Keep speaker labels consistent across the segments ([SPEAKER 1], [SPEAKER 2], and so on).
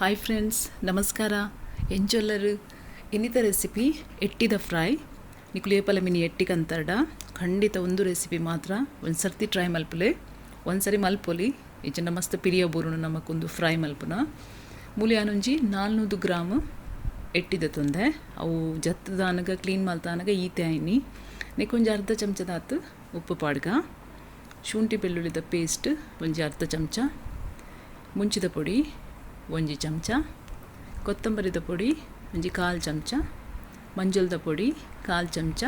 [SPEAKER 1] Hi friends, ನಮಸ್ಕಾರ. ಎಂಚೊಲ್ಲರು ಇನ್ನಿತ recipe ಎಟ್ಟಿದ fry ನಿಕುಲೇಪಲ mini ಎಟ್ಟಿ ಕಂತರ್ಡ ಖಂಡಿತ ಒಂದು ರೆಸಿಪಿ ಮಾತ್ರ ಒಂದು ಸರ್ತಿ ಟ್ರೈ ಮಲ್ಪುಲೆ, ಒಂದ್ಸರಿ ಮಲ್ಪೊಲಿ ಇಜ್ಜಿಂಡ ಮಸ್ತ್ ಪಿರಿಯ ಬೂರುನು ನಮಕೊಂದು ಫ್ರೈ ಮಲ್ಪುನ. ಮೂಲಿ ಆನೊಂಜಿ 400 ಗ್ರಾಮ್ ಎಟ್ಟಿದ ತೊಂದೆ ಅವು ಜತ್ತದಾನಗ ಕ್ಲೀನ್ ಮಲ್ತಾನಗ ಈತೆ ಆಯ್ನಿ. ನೆಕ್ಕೊಂಜಿ ಅರ್ಧ ಚಮಚದಾತು ಉಪ್ಪು ಪಾಡ್ಗ, ಶುಂಠಿ ಬೆಳ್ಳುಳ್ಳಿದ ಪೇಸ್ಟ್ ಒಂಜಿ ಅರ್ಧ ಚಮಚ, ಮುಂಚಿದ ಪೊಡಿ ಒಂಜಿ ಚಮಚ, ಕೊತ್ತಂಬರಿದ ಪೊಡಿ ಒಂಜಿ ಕಾಲು ಚಮಚ, ಮಂಜಲ್ದ ಪೊಡಿ ಕಾಲು ಚಮಚ,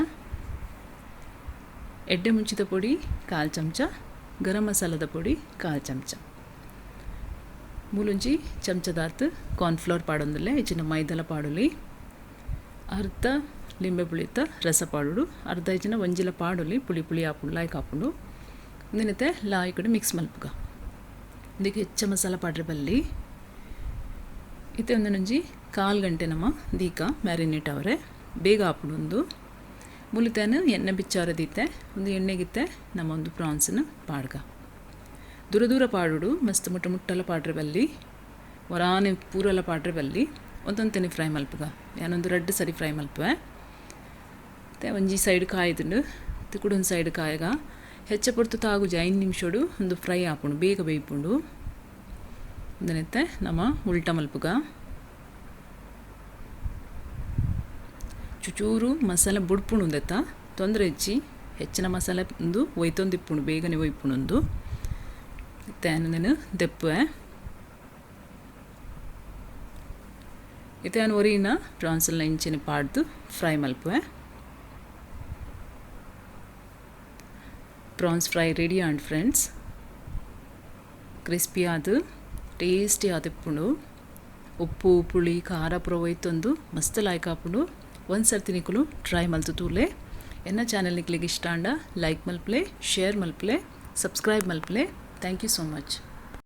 [SPEAKER 1] ಎಡ್ಡೆ ಮುಂಚಿದ ಪೊಡಿ ಕಾಲು ಚಮಚ, ಗರಂ ಮಸಾಲದ ಪೊಡಿ ಕಾಲು ಚಮಚ, ಮೂಲೊಂಜಿ ಚಮಚದಾತ್ ಕಾರ್ನ್ಫ್ಲೋರ್ ಪಾಡೊಂದುಲ್ಲೆ, ಇಚ್ಚಿನ ಮೈದಲ ಪಾಡೊಲಿ, ಅರ್ಧ ಲಿಂಬೆ ಪುಳಿತ ರಸ ಪಾಡೋಡು, ಅರ್ಧ ಇಚ್ಚಿನ ಒಂಜಿಲ ಪಾಡೊಲಿ, ಪುಳಿ ಪುಳಿ ಆಪುಂಡು ಲಾಯ್ಕ್ ಆಪುಂಡು. ಉಂದೆನತೆ ಲಾಯ್ಕಡು ಮಿಕ್ಸ್ ಮಲ್ಪುಗ. ಇಂದಕ್ಕೆ ಹೆಚ್ಚ ಮಸಾಲ ಪಾಡ್ರೆ ಬಲ್ಲಿ. ಇತ್ತೆ ಒಂದೊಂಜಿ ಕಾಲು ಗಂಟೆ ನಮ್ಮ ದೀಕ ಮ್ಯಾರಿನೇಟ್ ಅವರೆ ಬೇಗ ಆಪುಂಡು. ಒಂದು ಮುಲಿತೇನ ಎಣ್ಣೆ ಬಿಚ್ಚಾರ ದೀತೆ ಒಂದು ಎಣ್ಣೆಗಿತ್ತೆ ನಮ್ಮ ಒಂದು ಪ್ರಾನ್ಸನ್ನು ಪಾಡ್ಗ. ದೂರ ದೂರ ಪಾಡುಡು, ಮಸ್ತ್ ಮುಟ್ಟ ಮುಟ್ಟಲ ಪಾಡ್ರೆ ಬಲ್ಲಿ, ಒರಾನೆ ಪೂರೆಲ್ಲ ಪಾಡ್ರೆ ಬಲ್ಲಿ. ಒಂದೊಂತನೆ ಫ್ರೈ ಮಲ್ಪುಗ. ಯಾನೊಂದು ರಡ್ಡ್ ಸರಿ ಫ್ರೈ ಮಲ್ಪುವೆ. ಮತ್ತು ಒಂಜಿ ಸೈಡ್ ಕಾಯ್ದುಂಡು, ಒಂದು ಸೈಡ್ ಕಾಯಗ ಹೆಚ್ಚ ಪೊರ್ತು ತಾಗುಜಿ, 5 ನಿಮಿಷಡು ಒಂದು ಫ್ರೈ ಆಪುಂಡು, ಬೇಗ ಬೇಯ್ಪುಂಡು. ಒಂದನೆತ್ತೆ ನಮ್ಮ ಉಲ್ಟ ಮಲ್ಪುಗ. ಚುಚೂರು ಮಸಾಲೆ ಬುಡ್ಪುಂಡು ಉಂದೆತ್ತ ತೊಂದರೆ ಹೆಚ್ಚಿ, ಹೆಚ್ಚಿನ ಮಸಾಲೆ ಒಂದು ಒಯ್ತೊಂದು ಇಪ್ಪುಂಡು, ಬೇಗನೆ ಒಯ್ಪುಂಡು. ಇತ್ತೆ ದೆಪ್ಪುವೆ. ಇತ್ತೆ ನಾನು ಒರಿನ ಪ್ರಾನ್ಸಲ್ನ ಇಂಚಿನ ಪಾಡ್ದು ಫ್ರೈ ಮಲ್ಪುವೆ. Prawns fry ready and friends. Crispy ಆದು ಟೇಸ್ಟಿ ಆದಿಪ್ಪುಂಡು. ಉಪ್ಪು ಪುಳಿ ಖಾರ ಪೂರ ಒಯ್ತೊಂದು ಮಸ್ತ್ ಲಾಯ್ಕ್ ಆಪುಂಡು. ಒಂದು ಸರ್ತಿ ನಿಕುಲು ಟ್ರೈ ಮಲ್ತು ತೂಲೆ. ಎನ್ನ ಚಾನೆಲ್ ನಿಕ್ಲೆಗ್ ಇಷ್ಟ ಆಂಡ ಲೈಕ್ ಮಲ್ಪಲೆ, ಶೇರ್ ಮಲ್ಪಲೆ, ಸಬ್ಸ್ಕ್ರೈಬ್ ಮಲ್ಪಲೆ. Thank you so much.